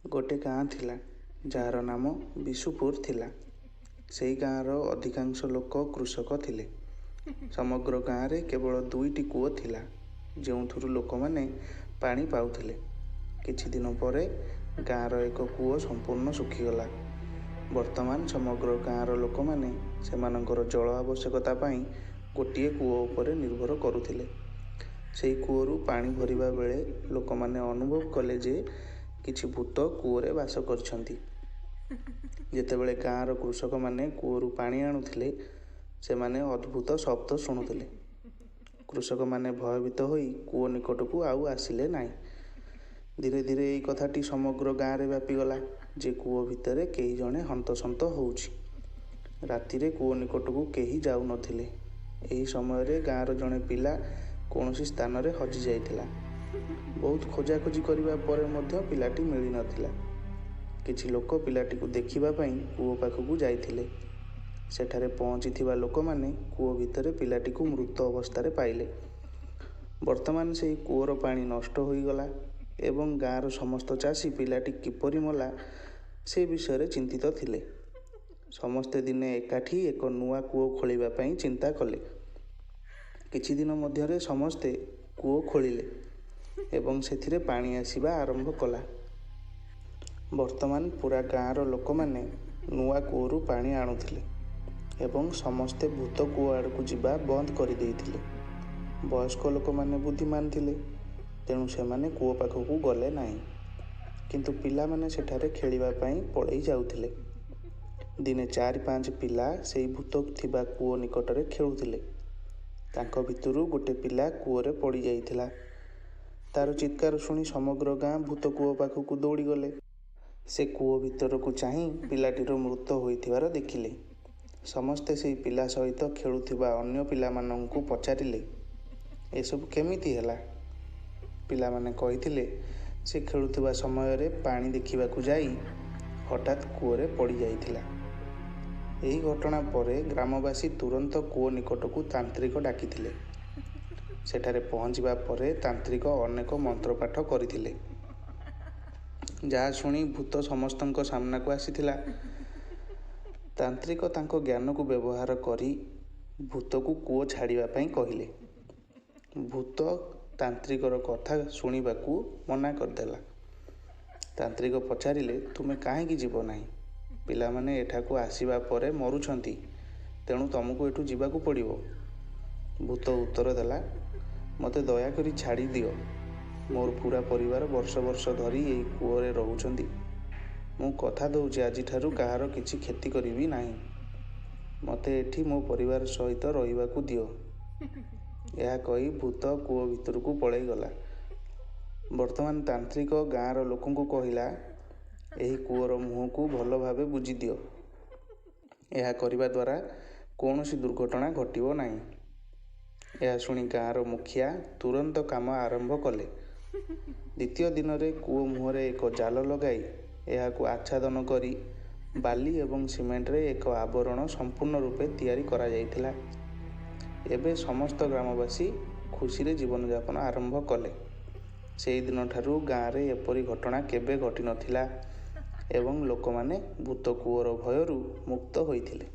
ଗୋଟେ ଗାଁ ଥିଲା, ଯାହାର ନାମ ବିସୁପୁର ଥିଲା। ସେହି ଗାଁର ଅଧିକାଂଶ ଲୋକ କୃଷକ ଥିଲେ। ସମଗ୍ର ଗାଁରେ କେବଳ ଦୁଇଟି କୂଅ ଥିଲା, ଯେଉଁଥିରୁ ଲୋକମାନେ ପାଣି ପାଉଥିଲେ। କିଛି ଦିନ ପରେ ଗାଁର ଏକ କୂଅ ସମ୍ପୂର୍ଣ୍ଣ ଶୁଖିଗଲା। ବର୍ତ୍ତମାନ ସମଗ୍ର ଗାଁର ଲୋକମାନେ ସେମାନଙ୍କର ଜଳ ଆବଶ୍ୟକତା ପାଇଁ ଗୋଟିଏ କୂଅ ଉପରେ ନିର୍ଭର କରୁଥିଲେ। ସେହି କୂଅରୁ ପାଣି ଭରିବା ବେଳେ ଲୋକମାନେ ଅନୁଭବ କଲେ ଯେ କିଛି ଭୂତ କୂଅରେ ବାସ କରିଛନ୍ତି। ଯେତେବେଳେ ଗାଁର କୃଷକମାନେ କୂଅରୁ ପାଣି ଆଣୁଥିଲେ, ସେମାନେ ଅଦ୍ଭୁତ ଶବ୍ଦ ଶୁଣୁଥିଲେ। କୃଷକମାନେ ଭୟଭୀତ ହୋଇ କୂଅ ନିକଟକୁ ଆଉ ଆସିଲେ ନାହିଁ। ଧୀରେ ଧୀରେ ଏହି କଥାଟି ସମଗ୍ର ଗାଁରେ ବ୍ୟାପିଗଲା ଯେ କୂଅ ଭିତରେ କେହି ଜଣେ ହନ୍ତସନ୍ତ ହେଉଛି। ରାତିରେ କୂଅ ନିକଟକୁ କେହି ଯାଉନଥିଲେ। ଏହି ସମୟରେ ଗାଁର ଜଣେ ପିଲା କୌଣସି ସ୍ଥାନରେ ହଜିଯାଇଥିଲା। ବହୁତ ଖୋଜାଖୋଜି କରିବା ପରେ ମଧ୍ୟ ପିଲାଟି ମିଳିନଥିଲା। କିଛି ଲୋକ ପିଲାଟିକୁ ଦେଖିବା ପାଇଁ କୂଅ ପାଖକୁ ଯାଇଥିଲେ। ସେଠାରେ ପହଞ୍ଚିଥିବା ଲୋକମାନେ କୂଅ ଭିତରେ ପିଲାଟିକୁ ମୃତ ଅବସ୍ଥାରେ ପାଇଲେ। ବର୍ତ୍ତମାନ ସେହି କୂଅର ପାଣି ନଷ୍ଟ ହୋଇଗଲା ଏବଂ ଗାଁର ସମସ୍ତ ଚାଷୀ ପିଲାଟି କିପରି ମଲା ସେ ବିଷୟରେ ଚିନ୍ତିତ ଥିଲେ। ସମସ୍ତେ ଦିନେ ଏକାଠି ଏକ ନୂଆ କୂଅ ଖୋଳିବା ପାଇଁ ଚିନ୍ତା କଲେ। କିଛି ଦିନ ମଧ୍ୟରେ ସମସ୍ତେ କୂଅ ଖୋଳିଲେ ଏବଂ ସେଥିରେ ପାଣି ଆସିବା ଆରମ୍ଭ କଲା। ବର୍ତ୍ତମାନ ପୂରା ଗାଁର ଲୋକମାନେ ନୂଆ କୂଅରୁ ପାଣି ଆଣୁଥିଲେ ଏବଂ ସମସ୍ତେ ଭୂତ କୂଅ ଆଡ଼କୁ ଯିବା ବନ୍ଦ କରିଦେଇଥିଲେ। ବୟସ୍କ ଲୋକମାନେ ବୁଦ୍ଧିମାନ ଥିଲେ, ତେଣୁ ସେମାନେ କୂଅ ପାଖକୁ ଗଲେ ନାହିଁ। କିନ୍ତୁ ପିଲାମାନେ ସେଠାରେ ଖେଳିବା ପାଇଁ ପଳେଇ ଯାଉଥିଲେ। ଦିନେ ଚାରି ପାଞ୍ଚ ପିଲା ସେହି ଭୂତ ଥିବା କୂଅ ନିକଟରେ ଖେଳୁଥିଲେ। ତାଙ୍କ ଭିତରୁ ଗୋଟେ ପିଲା କୂଅରେ ପଡ଼ିଯାଇଥିଲା। ତାର ଚିତ୍କାର ଶୁଣି ସମଗ୍ର ଗାଁ ଭୂତ କୂଅ ପାଖକୁ ଦୌଡ଼ିଗଲେ। ସେ କୂଅ ଭିତରକୁ ଚାହିଁ ପିଲାଟିର ମୃତ ହୋଇଥିବାର ଦେଖିଲେ। ସମସ୍ତେ ସେହି ପିଲା ସହିତ ଖେଳୁଥିବା ଅନ୍ୟ ପିଲାମାନଙ୍କୁ ପଚାରିଲେ, ଏସବୁ କେମିତି ହେଲା? ପିଲାମାନେ କହିଥିଲେ, ସେ ଖେଳୁଥିବା ସମୟରେ ପାଣି ଦେଖିବାକୁ ଯାଇ ହଠାତ୍ କୂଅରେ ପଡ଼ିଯାଇଥିଲା। ଏହି ଘଟଣା ପରେ ଗ୍ରାମବାସୀ ତୁରନ୍ତ କୂଅ ନିକଟକୁ ତାନ୍ତ୍ରିକ ଡାକିଥିଲେ। ସେଠାରେ ପହଞ୍ଚିବା ପରେ ତାନ୍ତ୍ରିକ ଅନେକ ମନ୍ତ୍ରପାଠ କରିଥିଲେ, ଯାହା ଶୁଣି ଭୂତ ସମସ୍ତଙ୍କ ସାମ୍ନାକୁ ଆସିଥିଲା। ତାନ୍ତ୍ରିକ ତାଙ୍କ ଜ୍ଞାନକୁ ବ୍ୟବହାର କରି ଭୂତକୁ କୂଅ ଛାଡ଼ିବା ପାଇଁ କହିଲେ। ଭୂତ ତାନ୍ତ୍ରିକର କଥା ଶୁଣିବାକୁ ମନା କରିଦେଲା। ତାନ୍ତ୍ରିକ ପଚାରିଲେ, ତୁମେ କାହିଁକି ଯିବ ନାହିଁ? ପିଲାମାନେ ଏଠାକୁ ଆସିବା ପରେ ମରୁଛନ୍ତି, ତେଣୁ ତମକୁ ଏଠୁ ଯିବାକୁ ପଡ଼ିବ। ଭୂତ ଉତ୍ତର ଦେଲା, ମୋତେ ଦୟାକରି ଛାଡ଼ିଦିଅ। ମୋର ପୂରା ପରିବାର ବର୍ଷ ବର୍ଷ ଧରି ଏହି କୂଅରେ ରହୁଛନ୍ତି। ମୁଁ କଥା ଦେଉଛି, ଆଜିଠାରୁ କାହାର କିଛି କ୍ଷତି କରିବି ନାହିଁ। ମୋତେ ଏଠି ମୋ ପରିବାର ସହିତ ରହିବାକୁ ଦିଅ। ଏହା କହି ଭୂତ କୂଅ ଭିତରକୁ ପଳେଇଗଲା। ବର୍ତ୍ତମାନ ତାନ୍ତ୍ରିକ ଗାଁର ଲୋକଙ୍କୁ କହିଲା, ଏହି କୂଅର ମୁହଁକୁ ଭଲ ଭାବେ ବୁଜିଦିଅ। ଏହା କରିବା ଦ୍ୱାରା କୌଣସି ଦୁର୍ଘଟଣା ଘଟିବ ନାହିଁ। ଏହା ଶୁଣି ଗାଁର ମୁଖିଆ ତୁରନ୍ତ କାମ ଆରମ୍ଭ କଲେ। ଦ୍ୱିତୀୟ ଦିନରେ କୂଅ ମୁହଁରେ ଏକ ଜାଲ ଲଗାଇ ଏହାକୁ ଆଚ୍ଛାଦନ କରି ବାଲି ଏବଂ ସିମେଣ୍ଟରେ ଏକ ଆବରଣ ସମ୍ପୂର୍ଣ୍ଣ ରୂପେ ତିଆରି କରାଯାଇଥିଲା। ଏବେ ସମସ୍ତ ଗ୍ରାମବାସୀ ଖୁସିରେ ଜୀବନଯାପନ ଆରମ୍ଭ କଲେ। ସେହିଦିନଠାରୁ ଗାଁରେ ଏପରି ଘଟଣା କେବେ ଘଟିନଥିଲା ଏବଂ ଲୋକମାନେ ଭୂତ କୂଅର ଭୟରୁ ମୁକ୍ତ ହୋଇଥିଲେ।